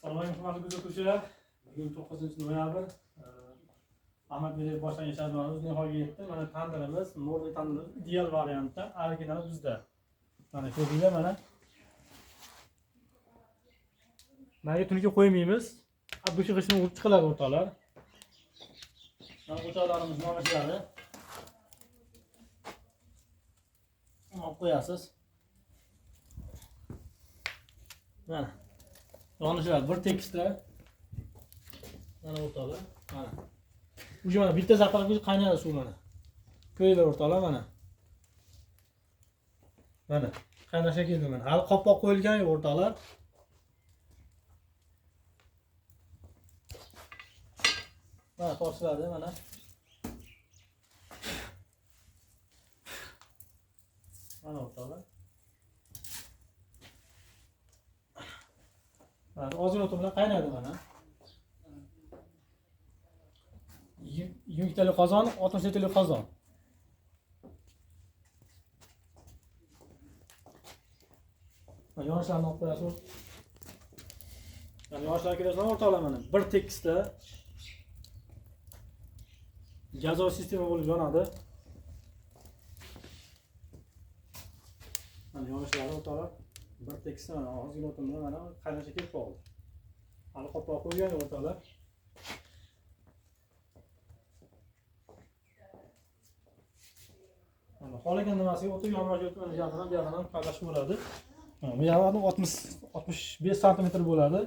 Assalomu alaykum hurmatli kuzatuvchilar. Bugun 9-noyabr. Ahmad Mirzayev boshlangan shartnomamiz nihoyatga yetdi. Mana tandirimiz, mo'rli tandirimiz ideal variantda, original bizda. Mana ko'rdinglar mana. Mana tungi qo'ymaymiz. Abdushi g'ishtini urib chiqiladi o'rtoqlar. Mana o'choqlarimiz nomishlari. Uni olib qo'yasiz. Mana. Yonishlar bir tekisda. Mana o'rtoqlar, mana. Уже mana bitta zapravka qaynadi suv mana. Ko'ringlar o'rtoqlar mana. Mana qaynashga keldi mana. Hali qopqoq qo'yilgan yo'q o'rtoqlar. Mana tortiladi mana. Mana o'rtoqlar. Mana ozgina o't bilan qaynadi mana. 20 talik qozon, 60 litrlik qozon. Mana yonishlarni olib qo'yasiz. Mana yonishlar kelasizlar o'rtoqlar mana. Bir tekisda gazoz sistema bo'lib yonadi. Mana yonishlari o'rtoqlar bir tekisda mana ozgina o'tin bilan mana qaynashga kelib qoldi. Hali qopqoq qo'ygan o'rtoqlar. Mana xohlagan nimasiga o'tib yonbosh o'tib mana yaqindan bu yoqdan qaynashib bo'ladi. Mana bu yog'i 60-65 santimetr bo'ladi.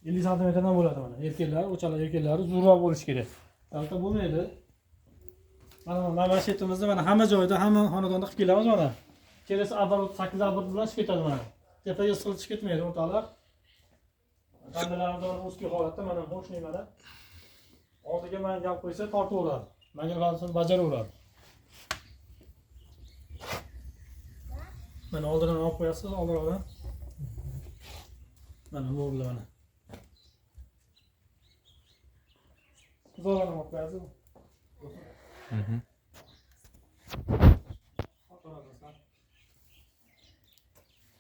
50 santimetrdan bo'ladi mana. Erkaklar, o'chalar erkaklari zo'rroq bo'lishi kerak. Albatta bo'lmaydi. Mana mana shetimizda mana hamma joyda, hamma xonadonda qilib kelamiz mana. Kelasi aborot 8 aborot bilan chiqib ketadi mana. Tepaga siqilib chiqib ketmaydi o'rtoqlar. Tandirlarimiz o'zki holatda mana qo'shni mana. Oldiga mangal qo'ysa tortaveradi. Mangal vazifasini bajaraveradi. Mana oldidan olib qo'yasiz, oldinroqdan. Mana mo'rlar mana. Zo'rlarni olib qo'yasiz.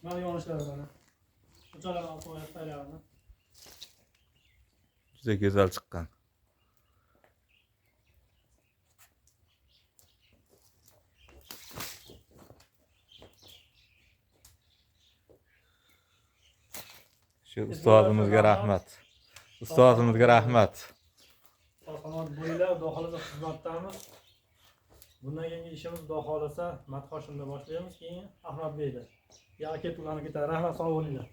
Mana yonishlari mana. O'choqlarni olib qo'yasiz tayyorlarini. Juda go'zal chiqqan. Shu ustozimizga rahmat. Ustozimizga rahmat. Sog' bo'linglar, Xudo xohlasa xizmatdamiz. Bundan keyingi ishimiz Xudo xohlasa Matxoshimda boshlaymiz, keyin Ahmadbeyda. Ya ket ulanib ketadi. Rahmat, sog' bo'linglar.